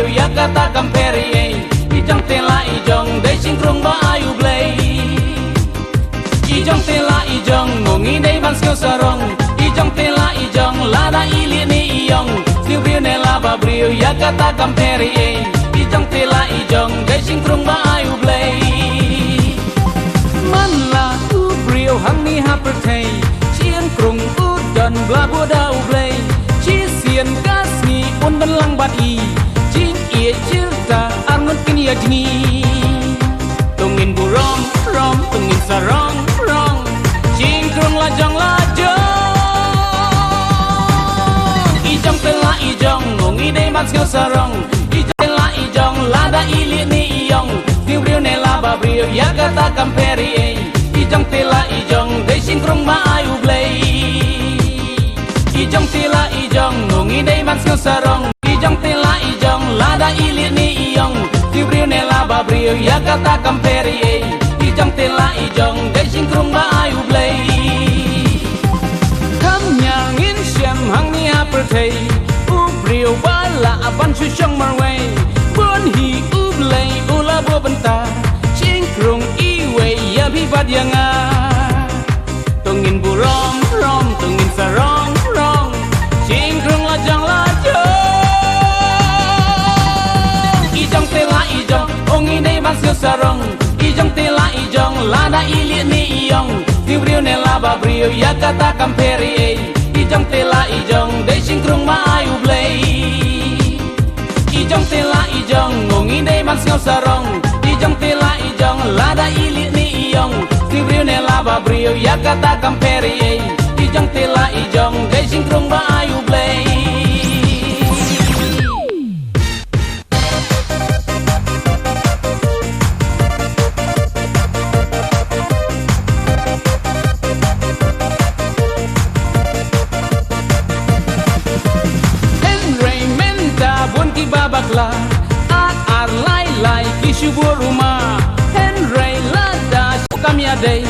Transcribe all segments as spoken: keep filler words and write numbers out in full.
briew ïa kata kam pher ei. I jong te la i jong dei shynkrung ba ai U Blei. I jong te la i jong, mo ngi dei ban sngew sarong. I jong te la i jong, lada i lieh ne i ong, sniew briew ne laba briew ïa kata kam pher ei. I jong te la i jong dei shynkrung ba ai U Blei. Man la u briew hangne ha pyrthei, shynkrung u don bla bud da U Blei. Shisien ka sngi un don lang bad i, jingïeit jyrta ar ngut kin ïa jngi. To ngin burom rom, to ngin sarong rong, shynkrung la jong la jong. I jong te la i jong, mo ngi dei ban sngew sarong. I jong te la i jong, lada i lieh ne i ong, sniew briew ne laba briew ïa kata kam pher ei. I jong te la i jong dei shynkrung ba ai U Blei. I jong te la i jong, mo ngi dei ban sngew sarong. I jong te la i jong, lada i lieh ne i ong, sniew briew ne laba briew ïa kata kam pher ei. I jong te la i jong dei shynkrung ba ai U Blei. Kham ñiar ngin shem hangne ha pyrthei, u briew ba lah ban shu shong marwei. Bun hi U Blei u la buh bynta, shynkrung iwei ïa phi bad ïa nga. To ngin burom rom, to ngin sarong rong, shynkrung la jong la jong. I jong te la i jong, mo ngi dei ban sngew sarong. I jong te la i jong, lada i lieh ne i ong, sniew briew ne laba briew ïa kata kam pher ei. I jong te la i jong dei shynkrung ba ai U Blei. I jong te la i jong, mo ngi dei ban sngew sarong. I jong te la i jong, lada i lieh ne i ong, sniew briew ne laba briew ïa kata kam pher ei. I jong te la i jong dei shynkrung ba ai U Blei. Hynrei mynta bun kiba bakla, ar ar lai lai ki shu buh rumah. Hynrei lada shu kam ïadei,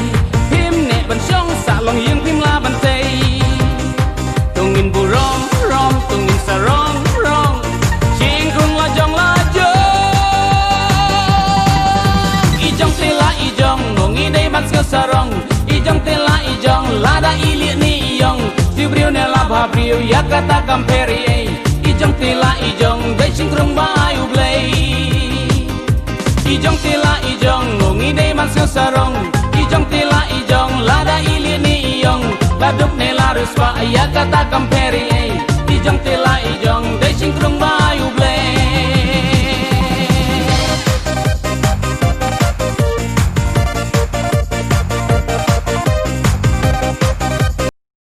phim neh ban shong sah long ïing phim lah ban tei. To ngin burom rom, to ngin sarong rong, shynkrung la jong la jong. I jong te la i jong, mo ngi dei ban sngew sarong. I jong te la i jong, lada i lieh ne i ong, sniew briew ne laba briew ïa kata kam pher ei. I jong te la i jong dei shynkrung ba ai U Blei. I jong te la i jong, mo ngi dei ban sngew sarong. I jong te la i jong, lada i lieh ne i ong, la duk ne la riewspah ïa kata kam pher ei. I jong te la i jong dei shynkrung ba